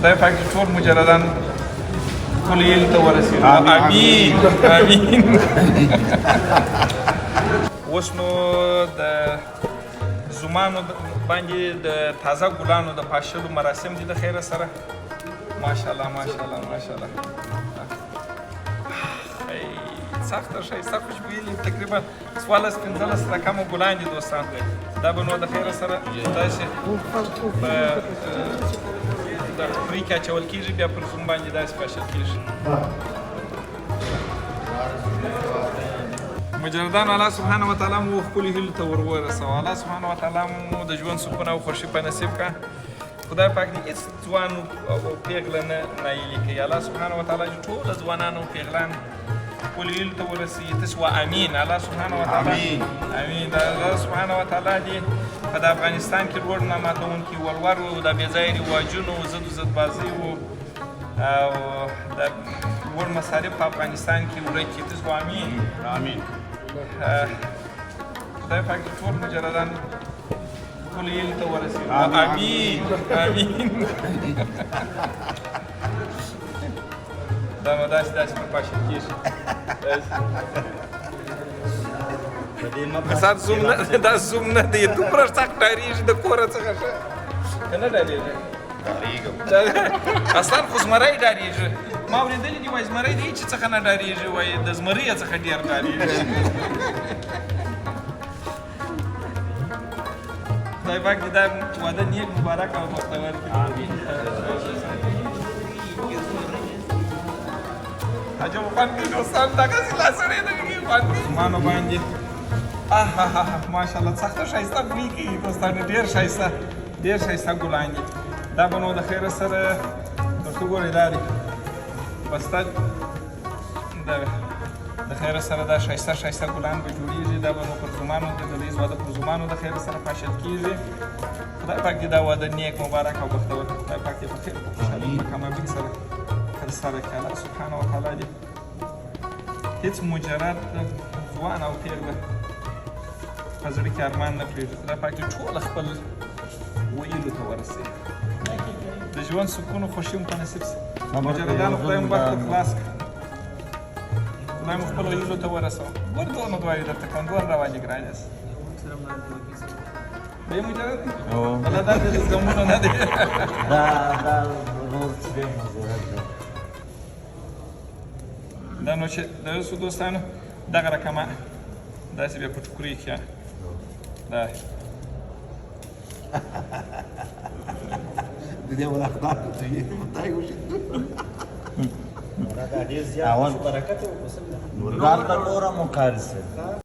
خدای پاک دې ټول مجردان خپلو هیلو ته ورسېږي. امین امین. اوس نو د زومانو باندې د تازه ګلانو د پاشلو مراسم دي د خیره سره. ماشاءالله ماشاءالله ماشاءالله. سخته ښایسته خوشبويي لري، تقریبا 14 15 رقمه ګلان دي دوستان. دا به نو د خیره سره داسې په د خوري کې اچول کېږي، بیا پر زوم باندې داسې پاشل کېږي. مجردان الله سبحانه وتعالی مو خپلو هیلو ته ور ورسوه. الله سبحانه وتعالی مو د ژوند سکون او خوښي په نصیب کړه. خدای پاک دې هېڅ ځوان او پیغله نه نایلي کوي. الله سبحانه وتعالی دې ټول ځوانان او پیغلان خپلو هیلو ته ورسوي. تاسو وه امین. الله سبحانه وتعالی امین. د الله سبحانه وتعالی دې په د افغانستان کې لوړ نه ماتوونکي ولور و، د بې ځایه رواجونو ضد ضدبازۍ و او د لوړ مصارف په افغانستان کې ورک کړي. تاسو وه امین. امین. خدای پاک دې ټول مجردان خپلو هیلو ته ورسوي. امین امین. دا نو داسې داسې په پاشل کېږي. سات زوم نه، دا زوم نه دی، دومره سخت ډارېږي د کوره څخه. ښه که نه ډارېږي؟ ډارېږم. اصلا خو زمری ډارېږي. ما اورېدلي دي وایي زمری د هېچ څخه نه ډارېږي، وایي د زمري څخه ډېر ډارېږي. خدای پاک دې دا واده نیک مبارک او بختور کړي. آمین. عجب خوند کوي دوستان، دغسې لا سړی نه کوي خوند کوي. مانو باندې آه ماشاءالله سخته ښایسته بوی کوي دوستان، ډېر ښایسته ډېر ښایسته ګلان دي. دا به نو د خیره سره درته ګورئ، دا دی بسته د خیره سره دا ښایسته ښایسته ګلان به جوړېږي. دا به نو پر زومانو د ډلهییز واده پر زومانو د خیره سره پاشل کېږي. خدای پاک دې دا واده نیک مبارک او بختور کړي. خدای پاک دې په خیر په خوشحالۍ په کامیابۍ سره ترسره کړي. الله سبحانه وتعالی دې هېڅ مجرد ځوان او پېغله په زړه کې ارمان نه پرېږدي. خدای پاک دې ټوله خپل ویلو ته ورسوي. د ژوند سکون او خوښي مو په نصیب سي. مجردانو خدای مو بخت خلاص کړه. خدای مو خپلو هیلو ته ورسوه. ګور دونه دعاوې درته کوم، دونه راباندې ګران یاست. دی مجرد دی؟ الله دا د زغمونو نه دی. دا دا ورور چې دی مجرد دی. دا نو چې د سو دوستانو دغه رقمه داسې بیا په ټوکري کې دا د دې ولا خدای ته یې خدای وشي. دا ډېر زیات برکت او نور نور مو کار سره.